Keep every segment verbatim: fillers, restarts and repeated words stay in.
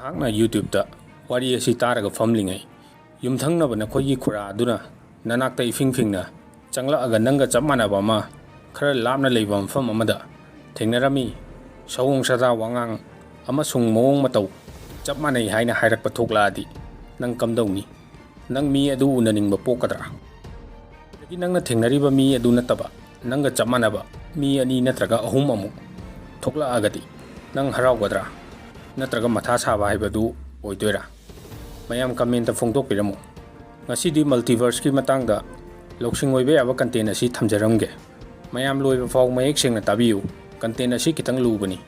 ꯅꯍꯥꯛꯅ YouTube-ꯇ ꯋꯥꯔꯤ ꯑꯁꯤ ꯇꯥꯔꯒ ꯐꯝꯂꯤꯉꯩ, ꯌꯨꯝꯊꯪꯅꯕ ꯅꯈꯣꯏꯒꯤ ꯈꯨꯔꯥ ꯑꯗꯨꯅ ꯅꯅꯥꯛꯇ ꯏꯐꯤꯡ ꯐꯤꯡꯅ ꯆꯪꯂꯛꯑꯒ ꯅꯪꯒ ꯆꯞ ꯃꯥꯟꯅꯕ ꯑꯃ ꯈꯔ ꯂꯥꯞꯅ ꯂꯩꯕ ꯃꯐꯝ ꯑꯃꯗ ꯊꯦꯡꯅꯔꯝꯃꯤ꯫ ꯁꯑꯣꯡ ꯁꯥꯗꯥ, ꯋꯥꯉꯥꯡ ꯑꯃꯁꯨꯡ ꯃꯑꯣꯡ ꯃꯇꯧ ꯆꯞ ꯃꯥꯟꯅꯩ ꯍꯥꯏꯅ ꯍꯥꯏꯔꯛꯄ ꯊꯣꯛꯂꯛꯑꯗꯤ ꯅꯪ ꯀꯝꯗꯧꯅꯤ? ꯅꯪ ꯃꯤ ꯑꯗꯨ ꯎꯅꯅꯤꯡꯕ ꯄꯣꯛꯀꯗ꯭ꯔꯥ? ꯑꯗꯒꯤ ꯅꯪꯅ ꯊꯦꯡꯅꯔꯤꯕ ꯃꯤ ꯑꯗꯨ ꯅꯠꯇꯕ ꯅꯪꯒ ꯆꯞ ꯃꯥꯟꯅꯕ ꯃꯤ ꯑꯅꯤ ꯅꯠꯇ꯭ꯔꯒ ꯑꯍꯨꯝ ꯑꯃꯨꯛ ꯊꯣꯛꯂꯛꯑꯒꯗꯤ ꯅꯪ ꯍꯔꯥꯎꯒꯗ꯭ꯔꯥ? ꯅꯠꯇ꯭ꯔꯒ ꯃꯊꯥ ꯁꯥꯕ ꯍꯥꯏꯕꯗꯨ ꯑꯣꯏꯗꯣꯏꯔꯥ? ꯃꯌꯥꯝ comment-ꯇ ꯐꯣꯡꯗꯣꯛꯄꯤꯔꯝꯃꯨ꯫ ꯉꯁꯤꯗꯤ Multiverse-ꯀꯤ ꯃꯇꯥꯡꯗ ꯂꯧꯁꯤꯡ ꯑꯣꯏꯕ ꯌꯥꯕ content ꯑꯁꯤ ꯊꯝꯖꯔꯝꯒꯦ꯫ ꯃꯌꯥꯝ ꯂꯣꯏꯕ ꯐꯥꯎ ꯃꯌꯦꯛ ꯁꯦꯡꯅ ꯇꯥꯕꯤꯌꯨ꯫ Content ꯑꯁꯤ ꯈꯤꯇꯪ ꯂꯨꯕꯅꯤ꯫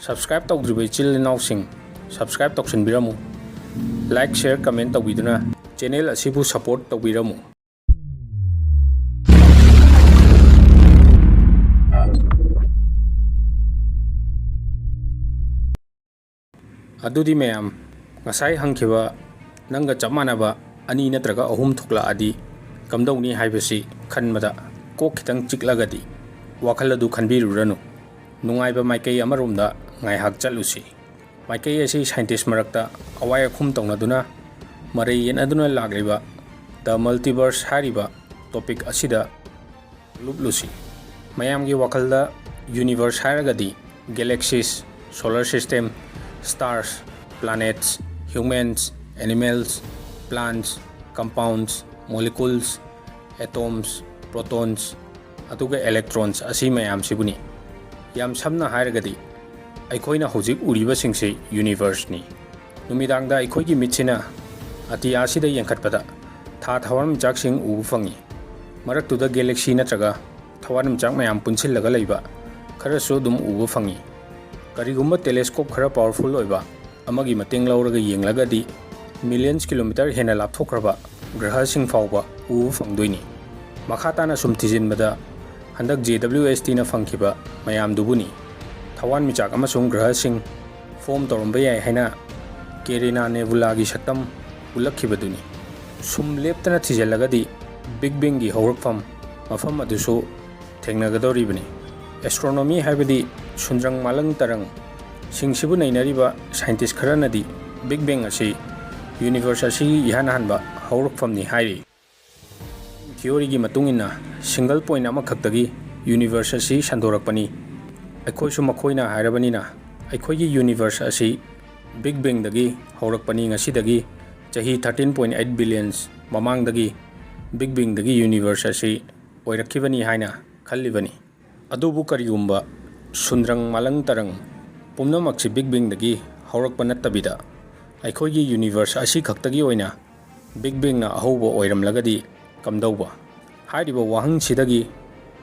Subscribe ꯇꯧꯗ꯭ꯔꯤꯕ ꯏꯆꯤꯜ ꯏꯅꯥꯎꯁꯤꯡ, subscribe ꯇꯧꯁꯤꯟꯕꯤꯔꯝꯃꯨ꯫ Like, share, comment ꯇꯧꯕꯤꯗꯨꯅ channel ꯑꯁꯤꯕꯨ support ꯇꯧꯕꯤꯔꯝꯃꯨ꯫ ꯑꯗꯨꯗꯤ ꯃꯌꯥꯝ, ꯉꯁꯥꯏ ꯍꯪꯈꯤꯕ ꯅꯪꯒ ꯆꯞ ꯃꯥꯟꯅꯕ ꯑꯅꯤ ꯅꯠꯇ꯭ꯔꯒ ꯑꯍꯨꯝ ꯊꯣꯛꯂꯛꯑꯗꯤ ꯀꯝꯗꯧꯅꯤ ꯍꯥꯏꯕꯁꯤ ꯈꯟꯕꯗ ꯀꯣꯛ ꯈꯤꯇꯪ ꯆꯤꯛꯂꯒꯗꯤ ꯋꯥꯈꯜ ꯑꯗꯨ ꯈꯟꯕꯤꯔꯨꯔꯅꯨ꯫ ꯅꯨꯡꯉꯥꯏꯕ ꯃꯥꯏꯀꯩ ꯑꯃꯔꯣꯝꯗ ꯉꯥꯏꯍꯥꯛ ꯆꯠꯂꯨꯁꯤ꯫ ꯃꯥꯏꯀꯩ ꯑꯁꯤ scientist ꯃꯔꯛꯇ ꯑꯋꯥꯏ ꯑꯈꯨꯝ ꯇꯧꯅꯗꯨꯅ ꯃꯔꯩ ꯌꯦꯠꯅꯗꯨꯅ ꯂꯥꯛꯂꯤꯕ The Multiverse ꯍꯥꯏꯔꯤꯕ topic ꯑꯁꯤꯗ ꯂꯨꯞꯂꯨꯁꯤ꯫ ꯃꯌꯥꯝꯒꯤ ꯋꯥꯈꯜꯗ universe ꯍꯥꯏꯔꯒꯗꯤ galaxies, solar system, stars, planets, humans, animals, plants, compounds, molecules, atoms, protons, ꯑꯗꯨꯒ electrons ꯑꯁꯤ ꯃꯌꯥꯝꯁꯤꯕꯨꯅꯤ꯫ ꯌꯥꯝ ꯁꯝꯅ ꯍꯥꯏꯔꯒꯗꯤ, ꯑꯩꯈꯣꯏꯅ ꯍꯧꯖꯤꯛ ꯎꯔꯤꯕꯁꯤꯡꯁꯤ universe-ꯅꯤ꯫ ꯅꯨꯃꯤꯗꯥꯡꯗ ꯑꯩꯈꯣꯏꯒꯤ ꯃꯤꯠꯁꯤꯅ ꯑꯇꯤꯌꯥꯁꯤꯗ ꯌꯦꯡꯈꯠꯄꯗ ꯊꯥ ꯊꯋꯥꯟꯃꯤꯆꯥꯛꯁꯤꯡ ꯎꯕ ꯐꯪꯏ꯫ ꯃꯔꯛꯇꯨꯗ galaxy ꯅꯠꯇ꯭ꯔꯒ ꯊꯋꯥꯟꯃꯤꯆꯥꯛ ꯃꯌꯥꯝ ꯄꯨꯟꯁꯤꯜꯂꯒ ꯂꯩꯕ ꯈꯔꯁꯨ ꯑꯗꯨꯝ ꯎꯕ ꯐꯪꯏ꯫ ꯀꯔꯤꯒꯨꯝꯕ telescope ꯈꯔ powerful ꯑꯣꯏꯕ ꯑꯃꯒꯤ ꯃꯇꯦꯡ ꯂꯧꯔꯒ ꯌꯦꯡꯂꯒꯗꯤ millions kilometer ꯍꯦꯟꯅ ꯂꯥꯞꯊꯣꯛꯈ꯭ꯔꯕ ꯒ꯭ꯔꯍꯁꯤꯡ ꯐꯥꯎꯕ ꯎꯕ ꯐꯪꯗꯣꯏꯅꯤ꯫ ꯃꯈꯥ ꯇꯥꯅ ꯁꯨꯝ ꯊꯤꯖꯤꯟꯕꯗ ꯍꯟꯗꯛ JWST-ꯅ ꯐꯪꯈꯤꯕ ꯃꯌꯥꯝꯗꯨꯕꯨꯅꯤ꯫ ꯊꯋꯥꯟꯃꯤꯆꯥꯛ ꯑꯃꯁꯨꯡ ꯒ꯭ꯔꯍꯁꯤꯡ form ꯇꯧꯔꯝꯕ ꯌꯥꯏ ꯍꯥꯏꯅ Carina Nebula-ꯒꯤ ꯁꯛꯇꯝ ꯎꯠꯂꯛꯈꯤꯕꯗꯨꯅꯤ꯫ ꯁꯨꯝ ꯂꯦꯞꯇꯅ ꯊꯤꯖꯤꯜꯂꯒꯗꯤ Big Bang-ꯒꯤ ꯍꯧꯔꯛꯐꯝ ꯃꯐꯝ ꯑꯗꯨꯁꯨ ꯊꯦꯡꯅꯒꯗꯧꯔꯤꯕꯅꯤ꯫ Astronomy ꯍꯥꯏꯕꯗꯤ ꯁꯨꯟꯗ꯭ꯔꯪ ꯃꯥꯂꯪ ꯇꯔꯪ ꯁꯤꯡꯁꯤꯕꯨ ꯅꯩꯅꯔꯤꯕ scientist ꯈꯔꯅꯗꯤ Big Bang ꯑꯁꯤ universe ꯑꯁꯤꯒꯤ ꯏꯍꯥꯟ ꯍꯥꯟꯕ ꯍꯧꯔꯛꯐꯝꯅꯤ ꯍꯥꯏꯔꯤ꯫ Theoryꯒꯤ ꯃꯇꯨꯡ ꯏꯟꯅ, single point ꯑꯃꯈꯛꯇꯒꯤ universe ꯑꯁꯤ ꯁꯟꯗꯣꯔꯛꯄꯅꯤ꯫ ꯑꯩꯈꯣꯏꯁꯨ ꯃꯈꯣꯏꯅ ꯍꯥꯏꯔꯕꯅꯤꯅ, ꯑꯩꯈꯣꯏꯒꯤ universe ꯑꯁꯤ Big Bangꯗꯒꯤ ꯍꯧꯔꯛꯄꯅꯤ꯫ ꯉꯁꯤꯗꯒꯤ ꯆꯍꯤ thirteen point eight billions ꯃꯃꯥꯡꯗꯒꯤ Big Bangꯗꯒꯤ universe ꯑꯁꯤ ꯑꯣꯏꯔꯛꯈꯤꯕꯅꯤ ꯍꯥꯏꯅ ꯈꯜꯂꯤꯕꯅꯤ꯫ ꯑꯗꯨꯕꯨ ꯀꯔꯤꯒꯨꯝꯕ ꯁꯨꯟꯗ꯭ꯔꯪ ꯃꯥꯂꯪ ꯇꯔꯪ ꯄꯨꯝꯅꯃꯛꯁꯤ Big Bangꯗꯒꯤ ꯍꯧꯔꯛꯄ ꯅꯠꯇꯕꯤꯗ, ꯑꯩꯈꯣꯏꯒꯤ universe ꯑꯁꯤ ꯈꯛꯇꯒꯤ ꯑꯣꯏꯅ Big Bangꯅ ꯑꯍꯧꯕ ꯑꯣꯏꯔꯝꯂꯒꯗꯤ ꯀꯝꯗꯧꯕ? ꯍꯥꯏꯔꯤꯕ ꯋꯥꯍꯪꯁꯤꯗꯒꯤ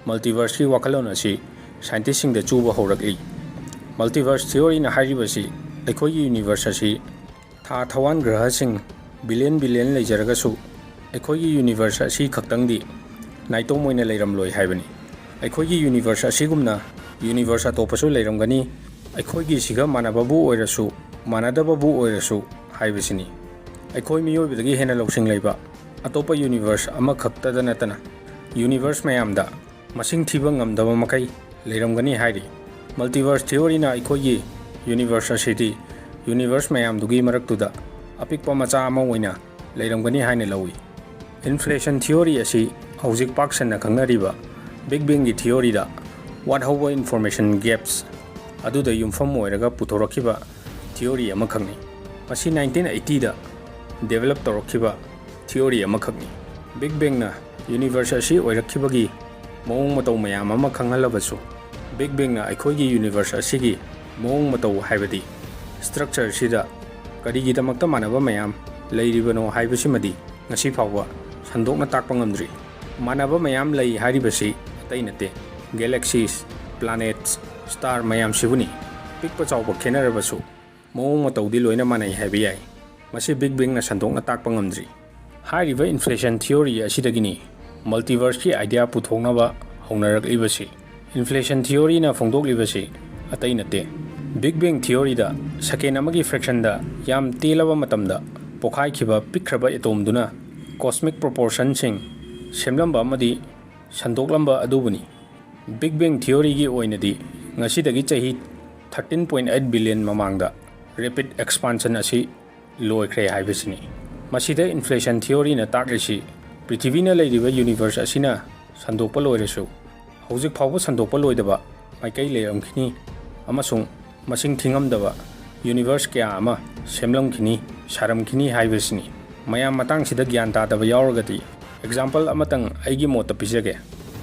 multiverseꯀꯤ ꯋꯥꯈꯜꯂꯣꯟ ꯑꯁꯤ scientistꯁꯤꯡꯗ ꯆꯨꯕ ꯍꯧꯔꯛꯂꯤ꯫ Multiverse theoryꯅ ꯍꯥꯏꯔꯤꯕꯁꯤ ꯑꯩꯈꯣꯏꯒꯤ universe ꯑꯁꯤ ꯊꯥ ꯊꯋꯥꯟ ꯒ꯭ꯔꯍꯁꯤꯡ billion billion ꯂꯩꯖꯔꯒꯁꯨ, ꯑꯩꯈꯣꯏꯒꯤ universe ꯑꯁꯤ ꯈꯛꯇꯪꯗꯤ ꯅꯥꯏꯇꯣꯝ ꯑꯣꯏꯅ ꯂꯩꯔꯝꯂꯣꯏ ꯍꯥꯏꯕꯅꯤ꯫ ꯑꯩꯈꯣꯏꯒꯤ universe ꯑꯁꯤꯒꯨꯝꯅ universe ꯑꯇꯣꯞꯄꯁꯨ ꯂꯩꯔꯝꯒꯅꯤ꯫ ꯑꯩꯈꯣꯏꯒꯤꯁꯤꯒ ꯃꯥꯟꯅꯕꯕꯨ ꯑꯣꯏꯔꯁꯨ, ꯃꯥꯟꯅꯗꯕꯕꯨ ꯑꯣꯏꯔꯁꯨ ꯍꯥꯏꯕꯁꯤꯅꯤ꯫ ꯑꯩꯈꯣꯏ ꯃꯤꯑꯣꯏꯕꯗꯒꯤ ꯍꯦꯟꯅ ꯂꯧꯁꯤꯡ ꯂꯩꯕ ꯑꯇꯣꯞꯄ universe ꯑꯃꯈꯛꯇꯗ ꯅꯠꯇꯅ, universe ꯃꯌꯥꯝꯗ ꯃꯁꯤꯡ ꯊꯤꯕ ꯉꯝꯗꯕ ꯃꯈꯩ ꯂꯩꯔꯝꯒꯅꯤ ꯍꯥꯏꯔꯤ꯫ Multiverse theoryꯅ ꯑꯩꯈꯣꯏꯒꯤ universe ꯑꯁꯤꯗꯤ universe ꯃꯌꯥꯝꯗꯨꯒꯤ ꯃꯔꯛꯇꯨꯗ ꯑꯄꯤꯛꯄ ꯃꯆꯥ ꯑꯃ ꯑꯣꯏꯅ ꯂꯩꯔꯝꯒꯅꯤ ꯍꯥꯏꯅ ꯂꯧꯏ꯫ Inflation theory ꯑꯁꯤ ꯍꯧꯖꯤꯛ ꯄꯥꯛ ꯁꯟꯅ ꯈꯪꯅꯔꯤꯕ Big Bangꯒꯤ theoryꯗ ꯋꯥꯠꯍꯧꯕ information gaps ꯑꯗꯨꯗ ꯌꯨꯝꯐꯝ ꯑꯣꯏꯔꯒ ꯄꯨꯊꯣꯔꯛꯈꯤꯕ theory ꯑꯃꯈꯛꯅꯤ꯫ ꯃꯁꯤ nineteen eightyꯗ develop ꯇꯧꯔꯛꯈꯤꯕ theory ꯑꯃꯈꯛꯅꯤ꯫ Big Bangꯅ universe ꯑꯁꯤ ꯑꯣꯏꯔꯛꯈꯤꯕꯒꯤ ꯃꯑꯣꯡ ꯃꯇꯧ ꯃꯌꯥꯝ ꯑꯃ ꯈꯪꯍꯜꯂꯕꯁꯨ, Big Bangꯅ ꯑꯩꯈꯣꯏꯒꯤ universe ꯑꯁꯤꯒꯤ ꯃꯑꯣꯡ ꯃꯇꯧ, ꯍꯥꯏꯕꯗꯤ structureꯁꯤꯗ ꯀꯔꯤꯒꯤꯗꯃꯛꯇ ꯃꯥꯟꯅꯕ ꯃꯌꯥꯝ ꯂꯩꯔꯤꯕꯅꯣ ꯍꯥꯏꯕꯁꯤꯃꯗꯤ ꯉꯁꯤ ꯐꯥꯎꯕ ꯁꯟꯗꯣꯛꯅ ꯇꯥꯛꯄ ꯉꯝꯗ꯭ꯔꯤ꯫ ꯃꯥꯟꯅꯕ ꯃꯌꯥꯝ ꯂꯩ ꯍꯥꯏꯔꯤꯕꯁꯤ ꯑꯇꯩ ꯅꯠꯇꯦ, galaxies, planets, star ꯃꯌꯥꯝꯁꯤꯕꯨꯅꯤ꯫ ꯄꯤꯛꯄ ꯆꯥꯎꯕ ꯈꯦꯠꯅꯔꯕꯁꯨ, ꯃꯑꯣꯡ ꯃꯇꯧꯗꯤ ꯂꯣꯏꯅ ꯃꯥꯟꯅꯩ ꯍꯥꯏꯕ ꯌꯥꯏ꯫ ꯃꯁꯤ Big Bangꯅ ꯁꯟꯗꯣꯛꯅ ꯇꯥꯛꯄ ꯉꯝꯗ꯭ꯔꯤ꯫ ꯍꯥꯏꯔꯤꯕ inflation theory ꯑꯁꯤꯗꯒꯤꯅꯤ multiverseꯀꯤ idea ꯄꯨꯊꯣꯛꯅꯕ ꯍꯧꯅꯔꯛꯂꯤꯕꯁꯤ꯫ Inflation theoryꯅ ꯐꯣꯡꯗꯣꯛꯂꯤꯕꯁꯤ ꯑꯇꯩ ꯅꯠꯇꯦ, Big Bang theoryꯗ second ꯑꯃꯒꯤ fractionꯗ ꯌꯥꯝ ꯇꯦꯜꯂꯕ ꯃꯇꯝꯗ ꯄꯣꯈꯥꯏꯈꯤꯕ ꯄꯤꯛꯈ꯭ꯔꯕ atomꯗꯨꯅ cosmic proportionꯁꯤꯡ ꯁꯦꯝꯂꯝꯕ ꯑꯃꯗꯤ ꯁꯟꯗꯣꯛꯂꯝꯕ ꯑꯗꯨꯕꯨꯅꯤ꯫ Big Bang theoryꯒꯤ ꯑꯣꯏꯅꯗꯤ ꯉꯁꯤꯗꯒꯤ ꯆꯍꯤ ꯊꯥꯔꯇꯤꯟ ꯄꯣꯏꯟ ꯑꯩꯠ ꯕꯤꯂꯤꯌꯟ ꯃꯃꯥꯡꯗ ꯔꯦꯄꯤꯗ ꯑꯦꯛꯁꯄꯥꯟꯁꯟ ꯑꯁꯤ ꯂꯣꯏꯈ꯭ꯔꯦ ꯍꯥꯏꯕꯁꯤꯅꯤ꯫ ꯃꯁꯤꯗ ꯏꯟꯐ꯭ꯂꯦꯁꯟ ꯊꯤꯑꯣꯔꯤꯅ ꯇꯥꯛꯂꯤꯁꯤ ꯄ꯭ꯔꯤꯊꯤꯕꯤꯅ ꯂꯩꯔꯤꯕ ꯌꯨꯅꯤꯚꯔꯁ ꯑꯁꯤꯅ ꯁꯟꯗꯣꯛꯄ ꯂꯣꯏꯔꯁꯨ ꯍꯧꯖꯤꯛ ꯐꯥꯎꯕ ꯁꯟꯗꯣꯛꯄ ꯂꯣꯏꯗꯕ ꯃꯥꯏꯀꯩ ꯂꯩꯔꯝꯈꯤꯅꯤ ꯑꯃꯁꯨꯡ ꯃꯁꯤꯡ ꯊꯤꯉꯝꯗꯕ ꯌꯨꯅꯤꯚꯔꯁ ꯀꯌꯥ ꯑꯃ ꯁꯦꯝꯂꯝꯈꯤꯅꯤ, ꯁꯥꯔꯝꯈꯤꯅꯤ ꯍꯥꯏꯕꯁꯤꯅꯤ꯫ ꯃꯌꯥꯝ ꯃꯇꯥꯡꯁꯤꯗ ꯒ꯭ꯌꯥꯟ ꯇꯥꯗꯕ ꯌꯥꯎꯔꯒꯗꯤ ꯑꯦꯛꯖꯥꯝꯄꯜ ꯑꯃꯇꯪ ꯑꯩꯒꯤ ꯃꯣꯠꯇ ꯄꯤꯖꯒꯦ꯫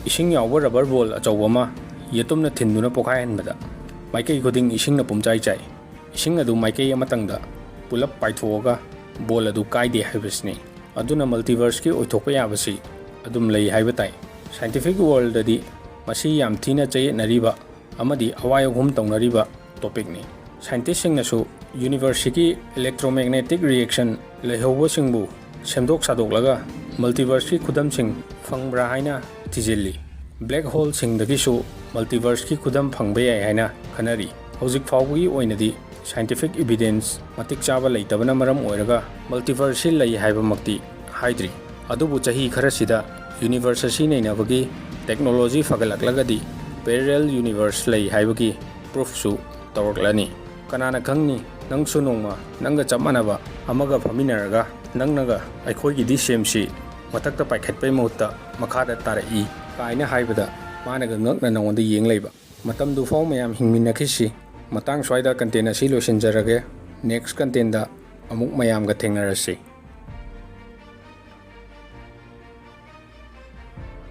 ꯏꯁꯤꯡ ꯌꯥꯎꯕ ꯔꯕꯔ ꯕꯣꯜ ꯑꯆꯧꯕ ꯑꯃ ꯌꯦꯇꯨꯝꯅ ꯊꯤꯟꯗꯨꯅ ꯄꯣꯈꯥꯏꯍꯟꯕꯗ ꯃꯥꯏꯀꯩ ꯈꯨꯗꯤꯡ ꯏꯁꯤꯡꯅ ꯄꯨꯝꯆꯥꯏ ꯆꯥꯏ꯫ ꯏꯁꯤꯡ ꯑꯗꯨ ꯃꯥꯏꯀꯩ ꯑꯃꯇꯪꯗ ꯄꯨꯂꯞ ꯄꯥꯏꯊꯣꯛꯑꯒ ꯕꯣꯜ ꯑꯗꯨ ꯀꯥꯏꯗꯦ ꯍꯥꯏꯕꯁꯤꯅꯤ꯫ ꯑꯗꯨꯅ ꯃꯜꯇꯤꯚꯔꯁꯀꯤ ꯑꯣꯏꯊꯣꯛꯄ ꯌꯥꯕꯁꯤ ꯑꯗꯨꯝ ꯂꯩ ꯍꯥꯏꯕ ꯇꯥꯏ꯫ ꯁꯥꯏꯟꯇꯤꯐꯤꯛ ꯋꯥꯔꯜꯗꯗꯤ ꯃꯁꯤ ꯌꯥꯝ ꯊꯤꯅ ꯆꯌꯦꯠꯅꯔꯤꯕ ꯑꯃꯗꯤ ꯑꯋꯥꯏ ꯑꯍꯨꯝ ꯇꯧꯅꯔꯤꯕ ꯇꯣꯄꯤꯛꯅꯤ꯫ ꯁꯥꯏꯟꯇꯤꯁꯁꯤꯡꯅꯁꯨ ꯌꯨꯅꯤꯚꯔꯁꯀꯤ ꯏꯂꯦꯛꯇ꯭ꯔꯣꯃꯦꯒꯅꯦꯇꯤꯛ ꯔꯤꯌꯦꯛꯁꯟ ꯂꯩꯍꯧꯕꯁꯤꯡꯕꯨ ꯁꯦꯝꯗꯣꯛ ꯁꯥꯗꯣꯛꯂꯒ ꯃꯜꯇꯤꯚꯔꯁꯀꯤ ꯈꯨꯗꯝꯁꯤꯡ ꯐꯪꯕ꯭ꯔꯥ ꯍꯥꯏꯅ ꯊꯤꯖꯤꯜꯂꯤ꯫ ꯕ꯭ꯂꯦꯛ ꯍꯣꯜꯁꯤꯡꯗꯒꯤꯁꯨ ꯃꯜꯇꯤꯚꯔꯁꯀꯤ ꯈꯨꯗꯝ ꯐꯪꯕ ꯌꯥꯏ ꯍꯥꯏꯅ ꯈꯟꯅꯔꯤ꯫ ꯍꯧꯖꯤꯛ ꯐꯥꯎꯕꯒꯤ ꯑꯣꯏꯅꯗꯤ ꯁꯥꯏꯟꯇꯤꯐꯤꯛ ꯏꯚꯤꯗꯦꯟꯁ ꯃꯇꯤꯛ ꯆꯥꯕ ꯂꯩꯇꯕꯅ ꯃꯔꯝ ꯑꯣꯏꯔꯒ ꯃꯜꯇꯤꯚꯔꯁꯁꯤ ꯂꯩ ꯍꯥꯏꯕꯃꯛꯇꯤ ꯍꯥꯏꯗ꯭ꯔꯤ꯫ ꯑꯗꯨꯕꯨ ꯆꯍꯤ ꯈꯔꯁꯤꯗ ꯌꯨꯅꯤꯚꯔꯁ ꯑꯁꯤ ꯅꯩꯅꯕꯒꯤ ꯇꯦꯛꯅꯣꯂꯣꯖꯤ ꯐꯒꯠꯂꯛꯂꯒꯗꯤ ꯄꯦꯔꯦꯂꯦꯜ ꯌꯨꯅꯤꯚꯔꯁ ꯂꯩ ꯍꯥꯏꯕꯒꯤ ꯄ꯭ꯔꯨꯐꯁꯨ ꯇꯧꯔꯛꯂꯅꯤ꯫ ꯀꯅꯥꯅ ꯈꯪꯅꯤ, ꯅꯪꯁꯨ ꯅꯣꯡꯃ ꯅꯪꯒ ꯆꯞ ꯃꯥꯟꯅꯕ ꯑꯃꯒ ꯐꯝꯃꯤꯟꯅꯔꯒ ꯅꯪꯅꯒ "ꯑꯩꯈꯣꯏꯒꯤꯗꯤ ꯁꯦꯝꯁꯤ ꯃꯊꯛꯇ ꯄꯥꯏꯈꯠꯄꯩ ꯃꯍꯨꯠꯇ ꯃꯈꯥꯗ ꯇꯥꯔꯛꯏ" ꯀꯥꯏꯅ ꯍꯥꯏꯕꯗ ꯃꯥꯅꯒ ꯉꯛꯅ ꯅꯉꯣꯟꯗ ꯌꯦꯡ ꯂꯩꯕ꯫ ꯃꯇꯝꯗꯨ ꯐꯥꯎ ꯃꯌꯥꯝ ꯍꯤꯡꯃꯤꯟꯅꯈꯤꯁꯤ꯫ ꯃꯇꯥꯡ ꯁ꯭ꯋꯥꯏꯗ ꯀꯟꯇꯦꯟ ꯑꯁꯤ ꯂꯣꯏꯁꯤꯟꯖꯔꯒꯦ꯫ ꯅꯦꯛꯁ ꯀꯟꯇꯦꯟꯗ ꯑꯃꯨꯛ ꯃꯌꯥꯝꯒ ꯊꯦꯡꯅꯔꯁꯤ꯫